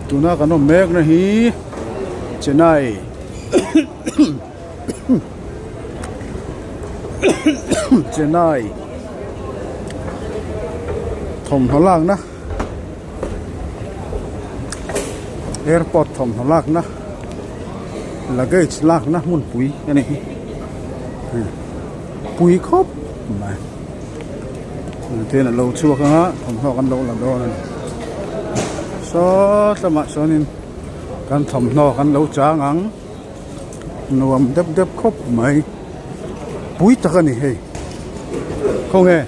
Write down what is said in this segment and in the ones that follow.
Tuna kan awm mek na hi Chennai Chennai thawmhnaw lakna airport thawmhnaw lakna luggage lakna hmunpui a ni hi pui khawp mai ten a lo chhuak anga thawmhnaw kan lo la dawn a ni saw lamah sawnin kan thawmhnaw kan lo chang ang nuam deuh deuh khawp mai pui tak a ni hei khawnge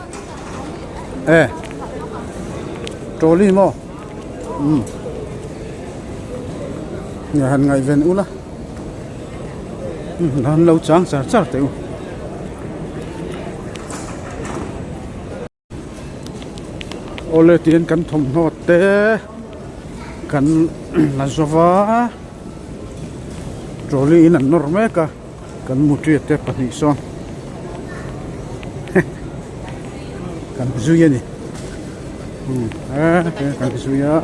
e trolley maw umm han ngaihven ula an lo chang char char teh u. Awle tiin kan thawmhnaw te kan la zawva trolley in an nawr mek a kan mutria te pahnih sawn kan zui a ni kan zui a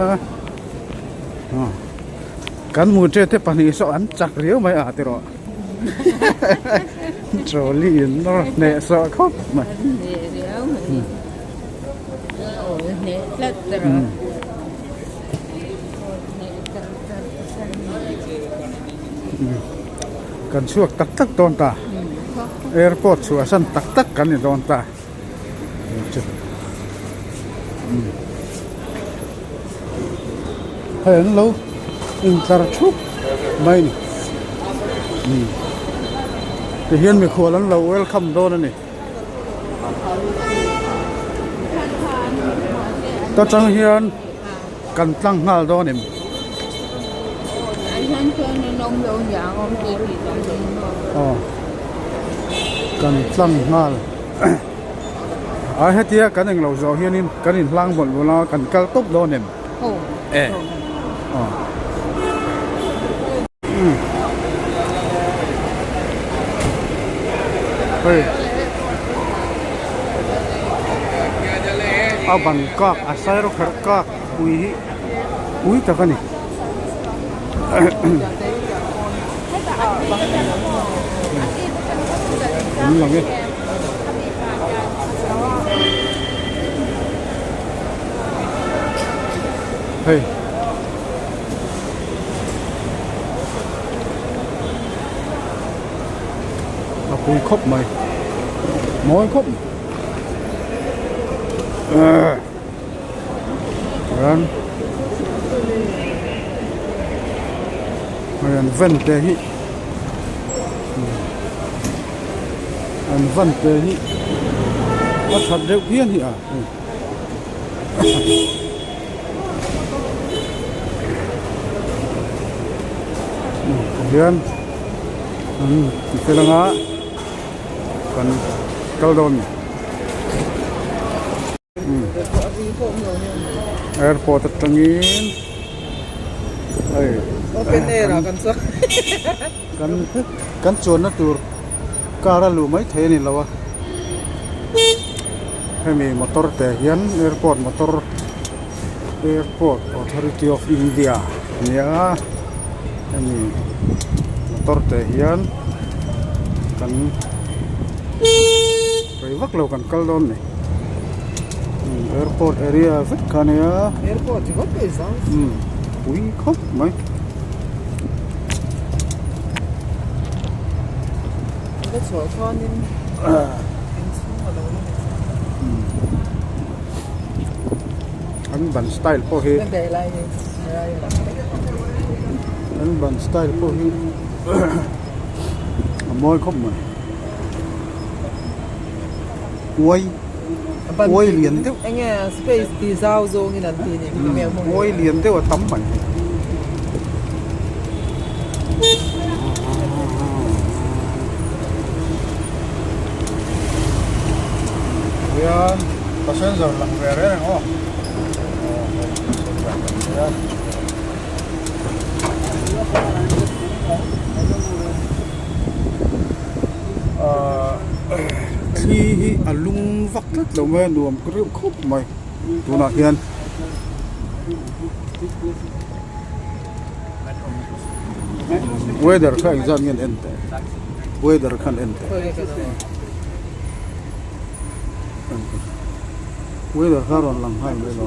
kan mutria te pahnih saw an chak riau mai a tiraw. Trolley in nawr hneh sawh khawp mai. Kan chhuak tak tak dawn ta. Airport chhuah san tak tak kan ni dawn ta. Hei an lo intlar thup mai a ni tihian mikhual an lo welcome dawn a ni ta chang hian kan tlang nghal dawn em. Aw kan tlang nghal. A hetia kan englo zawh hianin kan inhlang mawlh mawlh a kan kal tawp dawn em? E aw umm hei a ban kak a sir kherh kak pui hi pui tak a ni. An lang e. Hei. A pui khawp mai. Mawi khawp mai. Chuan hei an van te hi an van te hi a that deuh phian hi a hian an ti fel anga kan kal dawn a ni. Airport atangin hei Open air ah kan chuang kan kan chuanna tur car a luh mai thei a ni lo a hemi motor te hian airport motor airport authority of India a nia hemi motor te hian kan. Rei vak lo kan kal dawn ni. Airport area vek kha nia. Airport hi vak ei zau. Um pui khawp mai. Ka chhuah chuanin inchhung a lo la ni. An ban style pawh hi. An ban style pawh hi a mawi khawp mai. Uai uai lian deuh enge space ti zau zawngin an ti ni uai lian deuh a tam mai hian passenger lang ve reng reng aw Ahh thli hi a lung vak tlat lo mai a nuam reuh khawp mai tunah hian. Weather kha engzat nge an en teh weather kha an en teh weather kha a rawn lang nghal mai lo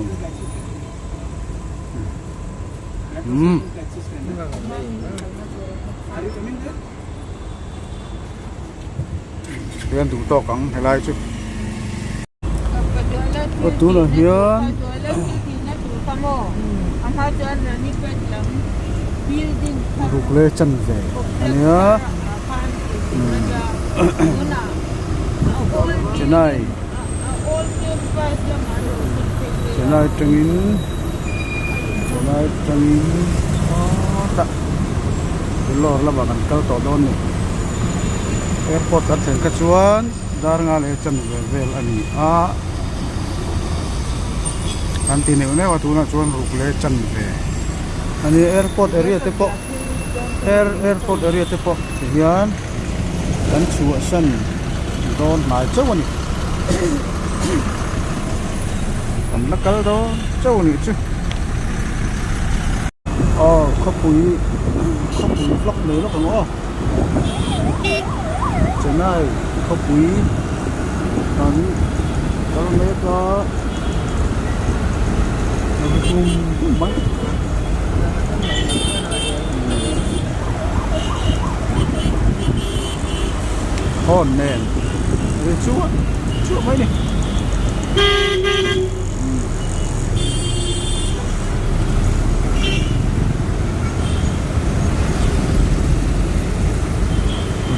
umm. Hian duh tawk ang helai chu aw tunah hian ruk leh chanve a nia Chennai Chennai atangin Chennai atangin sawtah Vellore lamah kan kal tawh dawn a ni. Airport kan thlen kha chuan dar nga leh chanve vel a ni a, kan ti neuh neuh a tunah chuan ruk leh chanve a ni. Airport area te pawh air airport area te pawh ti hian kan chhuahsan dawn hnai chauh a ni. Kan la kal dawn chauh a nih chu. Aw khawpui khawpui vlog nei lawk ang aw Chennai khawpui kan kal mek a a ri hum hum mai horn nen a ri chuah chuah mai a ni.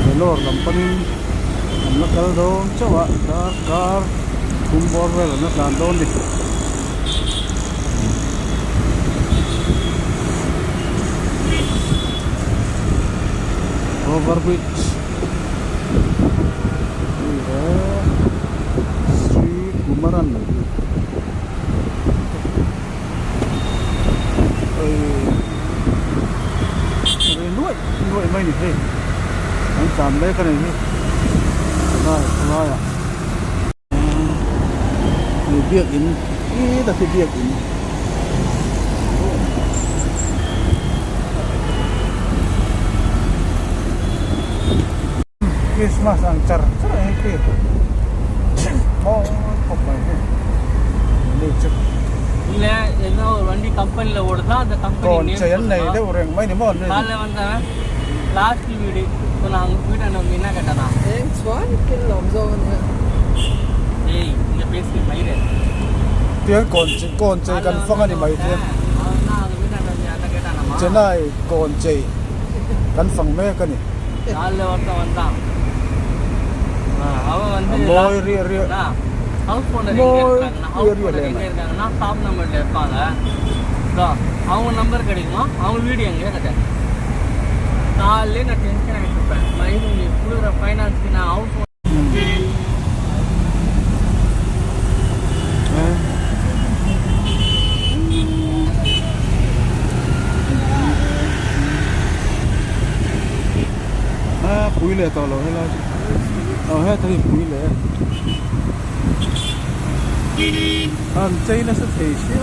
Vellore lam panin an la kal dawn chauh a darkar thum bawr vel an la tlan dawn a ni. Over bridge hei he Sri Kumaran Hei nuaih nuaih mai a ni hei an tlan mek a ni hi helai khawlaiah hei biakin khita khi biakin. Christmas ang char char ang khi mawi khawp mai hei ni chu இல்ல ஏதோ ஒரு வண்டி கம்பெனில ஓடுதா அந்த company kawn name chei an nei சொல்லுமா deuh reng mai ni maw an nei காலைல வந்தவன் லாஸ்ட் வீடு இப்போ நான் அவங்க வீட்டாண்ட வந்து என்ன கேட்டானா Eng chuan kin lawm zawk a nia. ஏய் இங்க பேசி மயிறு tiang kawn chei kawn chei kan fang a ni mai tiang அவன் தான் அவங்க வீட்டாண்ட வந்து யார்ட்ட கேட்டானாமா Chennai kawn chei kan fang mek a ni. காலைல ஒருத்தன் வந்தான் அவன் வந்து A mawi riah riah house owner எங்க mawi இருக்காங்கன்னா riah house riah owner hle எங்க mai. இருக்காங்கன்னா ஷாப் நம்பர்ல இருப்பாங்க இதோ, அவங்க நம்பர் கிடைக்குமா அவங்க வீடு எங்க கேட்டேன் காலையிலே நான் டென்ஷன் ஆகிட்டு இருப்பேன் மயிறு உங்களுக்கு கொடுக்குற ஃபைனான்ஸ்க்கு நான் house A pui leh tawh lo helai chu aw hetah hi pui leh a an chei nasa thei sia.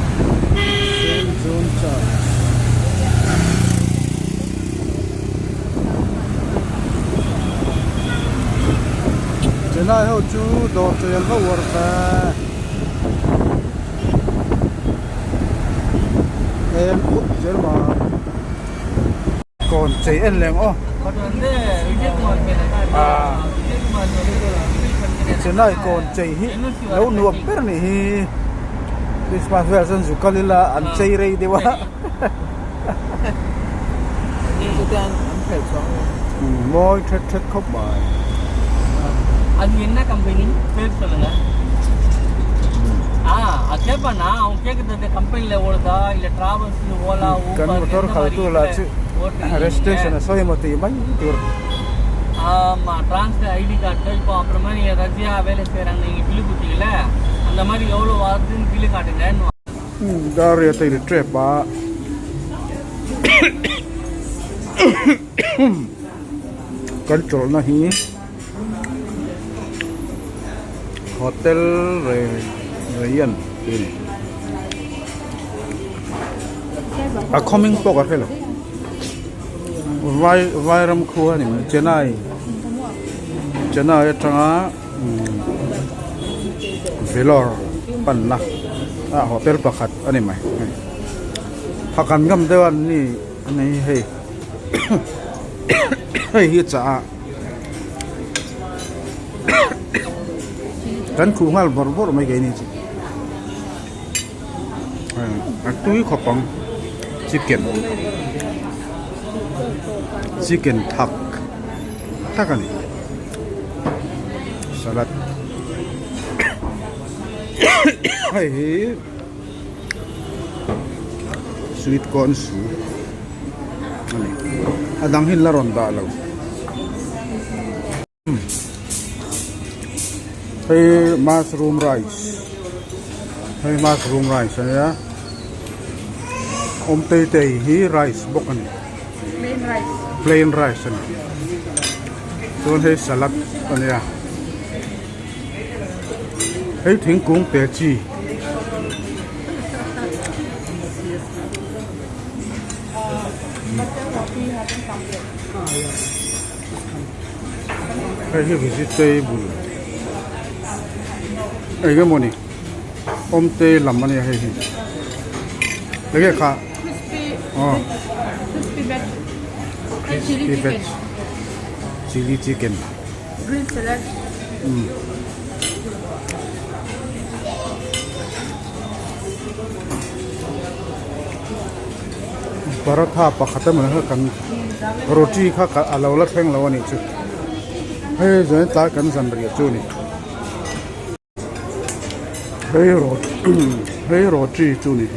Saint John Church Chennai ho chu dawr chei an va uar ve eng up zel mai. Kawn chei en leng aw. But வந்து விஜயகுமார் பேர் விஜயகுமார் வந்து Chennai kawn chei hi lo nuam ber a nih hi Christmas velah chuan zu kal ila an chei rei deuh a. Mawi thet thet khawp mai. அது என்ன company பேர் சொல்லுங்க ஆ அது கேட்பானா அவன் கேட்குறது கம்பெனியில் ஓடுதா இல்லை travels Ola Kan Uber motor எந்த khalh மாதிரி tu lah இதில் chu ஓட்டுறீங்க registration a sawi emaw tih mai tur. ஆமாம் transfer ID card இப்போ அப்புறமா நீங்கள் ரஜியா வேலை செய்கிறாங்க நீங்கள் பில்லு கொடுத்தீங்கல்ல அந்த மாதிரி எவ்வளோ வருதுன்னு பில்லு காட்டுங்கன்னு Dar riat a in trap a. Kan chawlhna hi hotel Rayan tih a ni. A khaw hming pawh ka hre lo. Vai vairam khua a ni mai Chennai Chennai atanga Vellore panna ah hotel pakhat a ni mai hei phakan ngam deuh a an ni a ni hei hei hi chah a kan khuh nghal bawrh bawrh mai keini chu a tui khawp ang chicken chicken thak tak a ni salad hei hi sweet corn soup a ni a dang hi an la rawn dah lo. Hei mushroom rice hei mushroom rice a nia awm tei tei hi rice bawk a ni plain rice a ni chuan hei salad a nia hei thingkung te chi. Hei hi vegetable eng emaw ni awm te lam a nia hei hi enge kha aw crispy veg chilli chicken umm paratha pakhat emaw ni kha kan roti kha a lo la thleng lo a nih chu hei zanin tlai kan zan riah chu a ni hei hei roti chu a ni.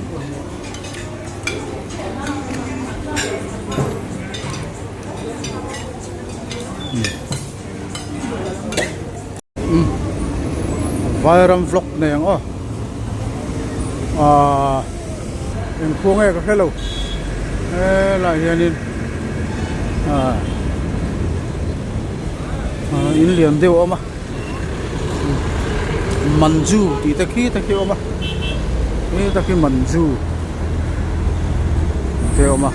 Vairam vlog nei ang aw ahh engkhua nge ka hre lo helaiah hianin ahh in lian deuh a awm a manju tih te khi te khi a awm a heta khi manju te a awm a.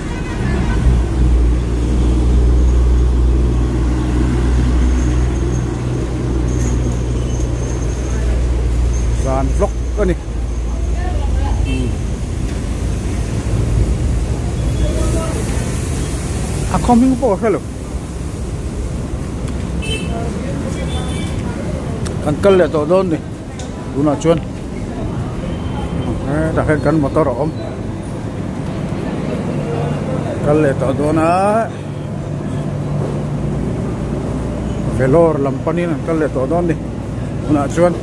Zan vlog a ni a khaw hming pawh ka hre lo kan kal leh tawh dawn ni tunah chuan hetah hian kan motor a awm kal leh tawh dawn a Vellore lam panin an kal leh tawh dawn a ni tunah chuan.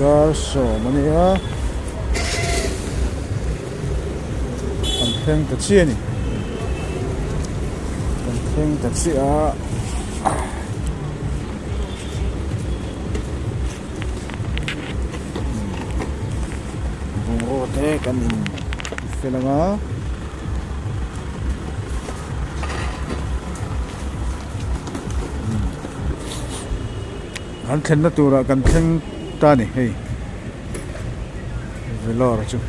Dar sawm a nia kan thleng ta chiah a ni kan thleng ta chiah a. Bungraw te kan in. fel ang a. Kan thlenna turah kan thleng ta a ni hei Vellore chu.